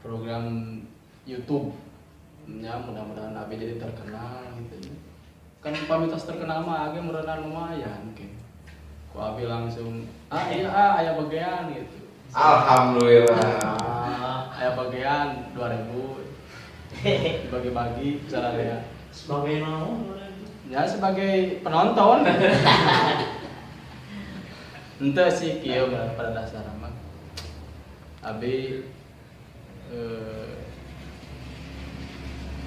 Program YouTube ya, mudah-mudahan abi jadi terkenal gitu. Kan pamitas terkenal mah age meureunan lumayan ke. Ku abi langsung, ah iya ah aya bagian gitu. Alhamdulillah. Ah, aya bagian 2000 dibagi-bagi caranya. Sebagai naon? Ya sebagai penonton. Ente sih kieu pada dasarnya mah. Abi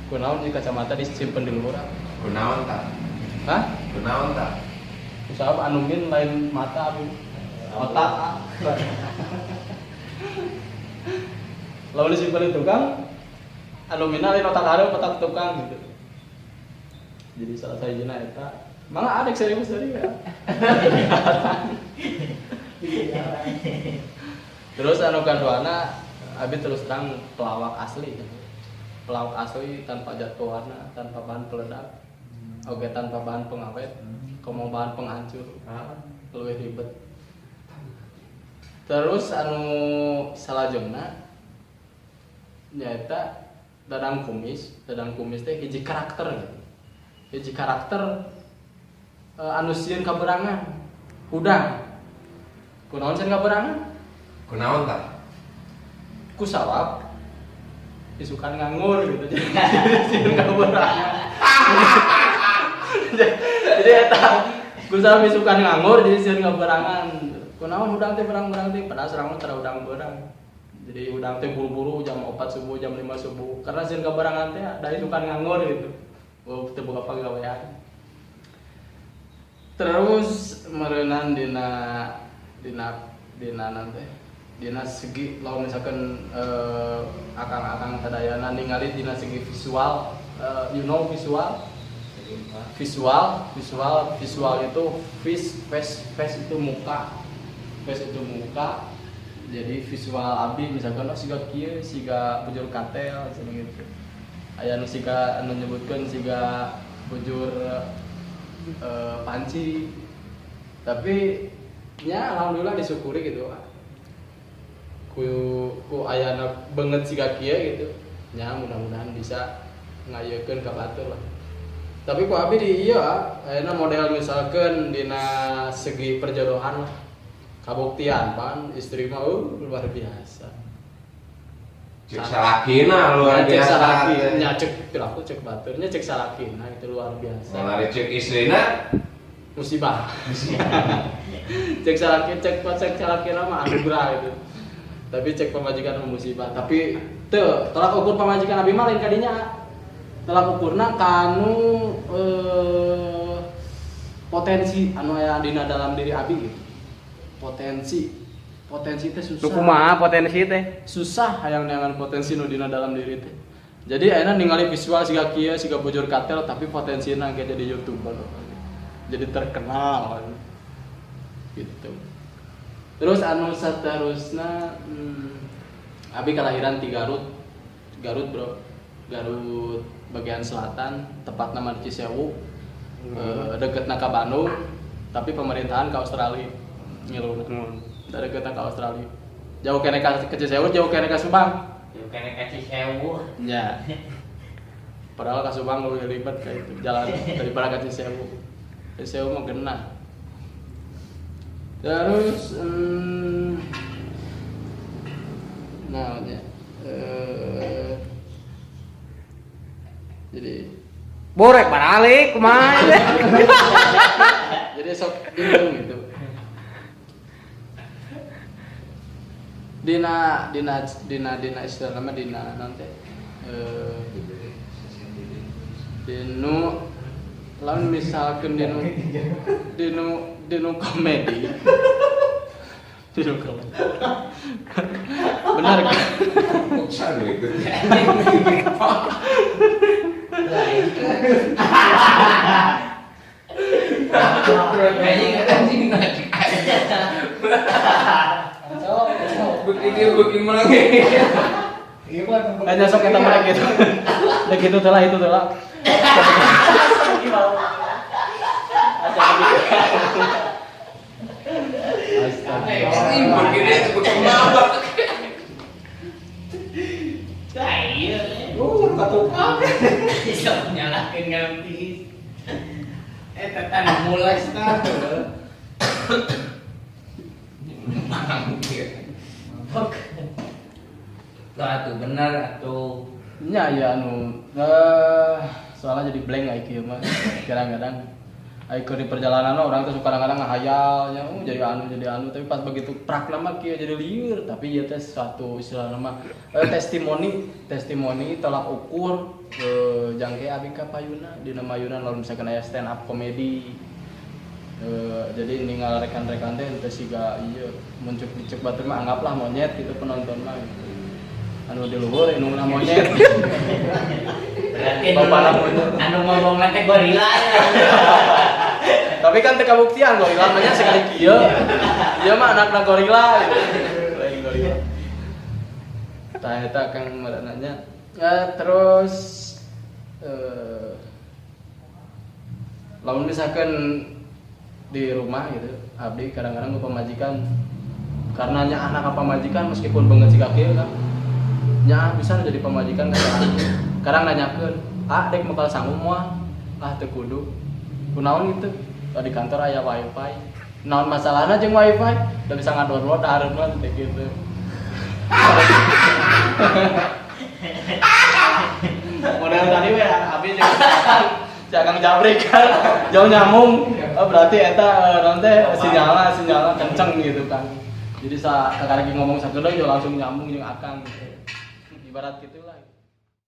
kunaon di kacamata disimpen di luhur? Kunaon tah? Hah? Kunaon tah? Usaha anu min lain mata abi. Otak. Lalu disimpen di tukang, anu mina lain otak hareup otak tukang gitu. Jadi salah sahijina eta. Malah adek serius dari ya. Terus anu kaduana abi terus terang pelawak asli. Pelawak asli tanpa zat pewarna, tanpa bahan peledak. Oke, tanpa bahan pengawet, komo bahan penghancur. Leuwih ribet. Terus anu salajengna nyaeta Dadang Kumis, Dadang Kumis teh hiji karakter gitu. Hiji karakter anu sieun kaberangan. Hudang. Kunaon sieun kaberangan? Kunaon tah? Ku sawab isukan nganggur gitu. Jadi sieun kaberangan. Jadi eta ku sawab isukan nganggur jadi sieun kaberangan. Kunaon hudang teh berang-berang teh padahal serang teh hudang berang. Jadi hudang teh buru-buru jam 4 subuh, jam 5 subuh karena sieun kaberangan teh da isukan nganggur gitu. Oh, teu boga pagawean. Terus meureunan dina dina dina nanti dina segi lamun misalkan akang-akang sadayana ningali dina segi visual, you know visual, visual visual visual itu face face face itu muka, face itu muka. Jadi visual abi misalkan oh siga kieu siga bujur katel cenah gitu. Aya nu siga anu nyebutkeun siga bujur panci. Tapi nya alhamdulillah disyukuri gitu. Ku ku ayana banget siga kieu gitu. Nya mudah-mudahan bisa ngayekeun ka batur lah. Tapi ku abi di ieu ayeuna model misalkan dina segi perjodohan lah. Kabuktian pan istri mah luar biasa. Cek salakina luar Cek biasa. Salaki, nya cek piraku cek baturnya cek salakina itu luar biasa. Lari cek istrina musibah. Cek salaki cek cek salakina mah anugerah itu. Tapi cek pamajikan mah musibah. Tapi teu tolak ukur pamajikan abi mah lain kadinya. Tolak ukurna kanu potensi anu aya dina dalam diri abi gitu. Potensi. Potensi teh susah. Nu kumaha potensi teh? Susah hayang neangan potensi nu dina dalam diri teh. Jadi ayeuna ningali visual siga kieu siga bujur katel tapi potensina ge jadi YouTuber. Jadi terkenal gitu. Terus anu saterusna abi kelahiran di Garut. Garut, Bro. Garut bagian selatan, tepatna mah di Cisewu. Deketna ka Bandung, tapi pemerintahan ka Australia. Ngiluna. Dari kita ke Australia. Jauh kene ka ke Cisewu, jauh kene ka Subang. Jauh kene ka Cisewu. Ya. Padahal ka Subang lebih ribet kayak itu jalan daripada ka Cisewu. Cisewu mah genah. Terus nah ya. Jadi borek baralik kumaha. Jadi sok bingung gitu. Dina dina dina dina istilah nama dina nanti dinu lamun misalkan dinu dinu dinu komedi dinu komedi benar kan? Buksa lu itu. Begini lagi. Hanya sok kita mereka gitu. Udah gitu telah itu telah. Ini begini begini mabak. Tukang. Bisa nyalakeun ngerti. Eta tah mules tah. Bangke. Mabok. Tuh atuh bener atuh. Nya ya anu soalnya jadi blank ai kieu mah kadang-kadang. Ai keur di perjalanan mah urang teh suka kadang-kadang ngahayal nya, oh, jadi anu tapi pas begitu prakna mah kieu jadi lieur, tapi ieu teh suatu istilahna mah testimoni, testimoni tolak ukur jangke abi ka payuna dina mayuna lamun misalkan aya stand up komedi. Jadi ninggal rekan-rekan teh teu siga ieu mun cek dicek batur mah anggaplah monyet gitu penonton mah gitu. Anu di luhur indungna monyet. Berarti Bapak monyet. Anu ngomong teh gorila ya. Tapi kan teu kabuktian gorila mah nya sekali kieu. Ieu mah anakna gorila gitu. Lain gorila. Tah eta Kang nanya. Terus lamun misalkan di rumah gitu, abdi kadang-kadang ke pamajikan karena nya anak apa pamajikan meskipun banget si kieu kan. Nya bisa jadi pamajikan ka abdi. Kadang nanyakeun, "Ah, dek bakal sanggup moal?" Ah, teu kudu. Kunaon gitu? Di kantor aya wifi. Naon masalahna jeung wifi? Udah bisa ngadownload dahareun mah teh gitu. Model tadi we abi jeung si Akang Jabrik kan jauh nyambung. Oh, berarti eta naon teh sinyalna kenceng gitu kan. Jadi sa kakak lagi ngomong sakedeung langsung nyambung jeung Akang gitu. Ibarat gitulah.